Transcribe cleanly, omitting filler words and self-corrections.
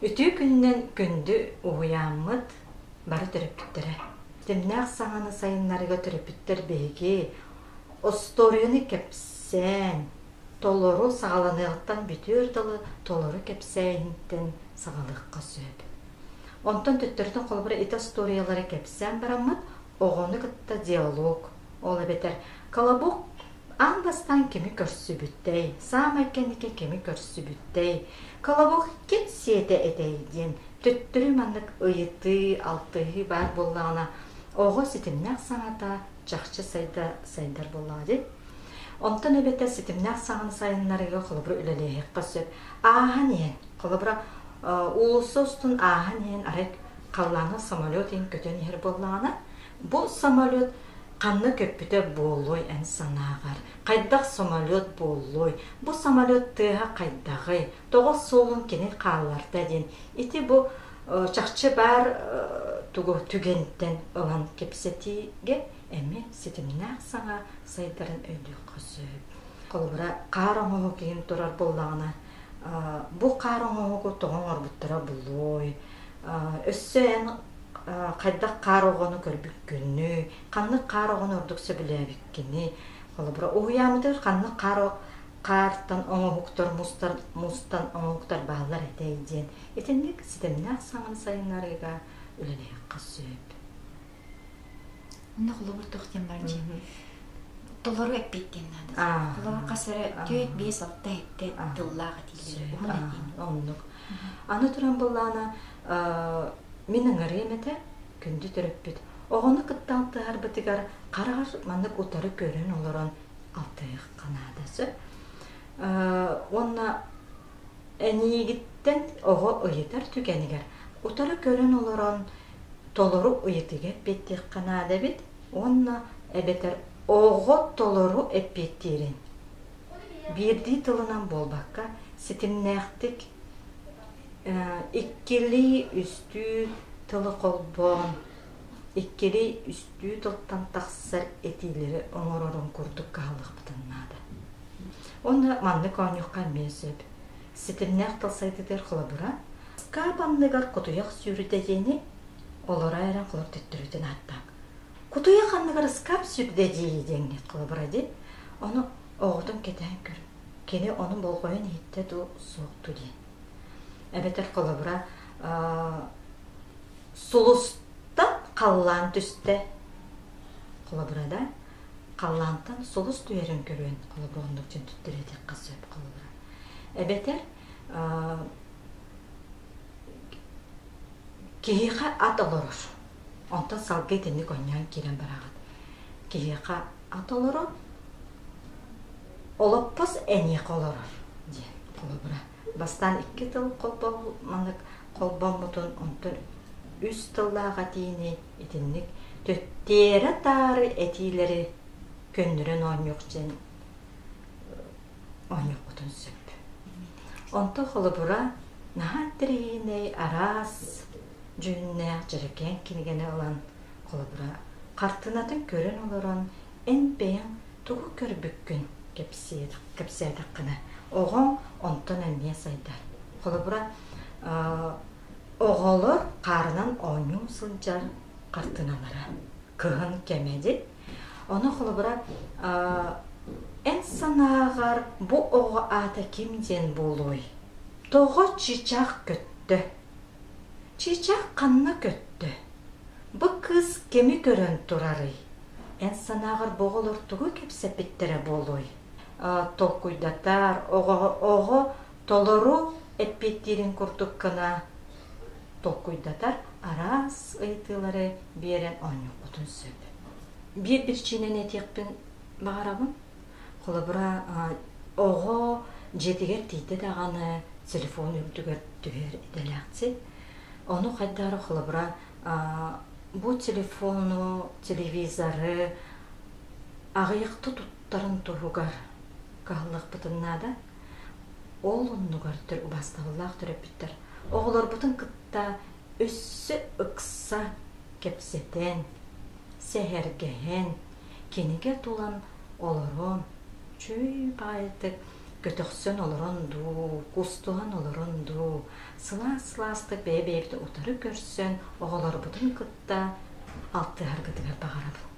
Үтүө күнүнэн күндү уһуйааммыт бары төрөппүттэрэ. Ситимнээх саҥаны сайыннарыыга төрөппүттэр биһиги остуоруйаны кэпсээн, толору саҕаланыаҕыттан бүтүөр дылы толору кэпсээһинтэн саҕалыахха сөп. Онтон төттөрүтүн холобура ити остуоруйалары кэпсээн бараммыт оҕону кытта диалог, ол эбэтэр колобок Аан бастаан кими көрсүбүтэй, саамай кэнники кими көрсүбүтэй, колобок ким сиэтэ этэй диэн төттөрү маннык ыйытыы, алтыһыы баар буоллаҕына, оҕо ситимнээх саҥата чахчы сайда сайдар буоллаҕа дии. Онтон эбэтэр ситимнээх саҥаны сайыннарыыга холобур үлэлиэххэ сөп. Ааһан иһэн, холобура, уулусса устун ааһан иһэн арай халлааҥҥа самолет иһин көтөн иһэр буоллаҕына, бу самолет Ханна көппүтэ буолуой эн санааҕар? Хайдах самолет буоллуой? Бу самолет тыаһа хайдаҕый? Тоҕо суолун кини хаалларда диэн ити бу чахчы баар тугу түгэнтэн ылан кэпсэтиигэ эмиэ ситимнээх саҥа сайдарын өйдүөххэ сөп. Холобура, хаар оҥоһук иһин турар буоллаҕына, бу хаар оҥоһугу тоҕо оҥорбуттара буолуой? Өссө эн хайдах хаар оҕону көрбүккүнүй, ханнык хаар оҕону ордук сөбүлээбиккиний, холобура, уһуйааммытыгар ханнык хаар хаартан оҥоһуктар мустар мустан оҥоһуктар бааллар этэй диэн итинник ситимнээх саҥаны сайыннарыыга үлэлиэххэ сөп. Онно холобур туох диэн бар дии. Толору эппиэттиэн наада. Холобур хас эрэ 4, 5, 6, 7 тыллаах этиилэр уһун этиини. Оннук. Аны туран былаана мин ыҥырыам этэ, күндү төрөппүт. Оҕону кытта алтыһарбытыгар хараҕар маннык утары көрөн олорон алтыһыахха наада сөп. Уонна эниигиттэн оҕо ыйытар түгэнигэр утары көрөн олорон толору ыйытыыга эппиэттиэххэ наада эбит уонна эбэтэр оҕо толору эппиэттиирин биирдии тылынан буолбакка ситимнээхтик иккилии үстүү тылы холбоон иккилии үстүү тылтан тахсар этиилэри оҥорорун курдук кыһаллыахпытын наада. Уонна маннык оонньуохха эмиэ сөп. Ситимнээх тыл сайдыытыгар холобура, ыскаап анныгар кутуйах сүүрдэ диэни олоро эрэн холор төттөрүтүн ааттаан. Кутуйах анныгар ыскаап сүүрдэ дии диэҥҥит холобура дии. Ону оҕотун кэтээн көр. Кини ону болҕойон иһиттэ дуу, суох дуу диэн. Эбэтэр холобура сулустан халлаан түстэ. Холобура да, халлаантан сулус түһэрин көрүөн холобура оннук дьон түттэрэтиэххэ сөп холобура. Эбэтэр киһиэхэ ат олорор. Онтон салгыы итинник оонньоон киирэн бараҕыт. Киһиэхэ ат олорор, олоппос эниэхэ олорор диэн холобура. Бастаан икки тыл маннык холбоммутун, онтон үс тыллаах этиини итинник төттиэрэ-таары этиилэри көннөрөн оонньуох диэн оонньуохпутун сөп. Онтон холобура, наһаа интэриэһинэй араас дьүһүннээх дьэрэкээн кинигэни ылан, холобура, хартыынатын көрөн олорон эн бэйэҥ тугу көрбүккүн кэпсээтэххинэ, оҕоҥ онтон эмиэ сайдар. Холобура, оҕолор хаарынан оонньуу сылдьар хартыыналара кыһын кэмэ дии. Ону холобура, эн санааҕар бу оҕо аата ким диэн буолуой? Тоҕо чыычаах көттө? Чыычаах ханна көттө? Бу кыыс кими көрөн турарый? Эн санааҕар бу оҕолор тугу кэпсэппиттэрэ буолуой? Толкуйдатар, оҕо оҕо толору эппиэттиирин курдук гына толкуйдатар араас ыйытыылары биэрэн оонньуоххутун сөп. Биир биричиинэни этиэхпин баҕарабын. Холобура, оҕо дьиэтигэр тиийдэ даҕаны телефон үрдүгэр түһэр идэлээхтик. Ону хайдах эрэ холобура, бу телефону, телевизоры аҕыйахта туттарын туһугар кыһаллыахпытын наада. Ол оннугар убаастабыллаах төрөппүттэр оҕолорбутун кытта өссө ыкса кэпсэтэн, сэһэргэһэн, кинигэ тулан олорон, үчүгэй баҕайытык. Көтөхсөн олорон дуу, кустуһан олорон дуу, сылаас-сылаастык бэйэ-бэйэбитин утары көрсөн, оҕолорбутун кытта алтыһаргытыгар баҕарабын.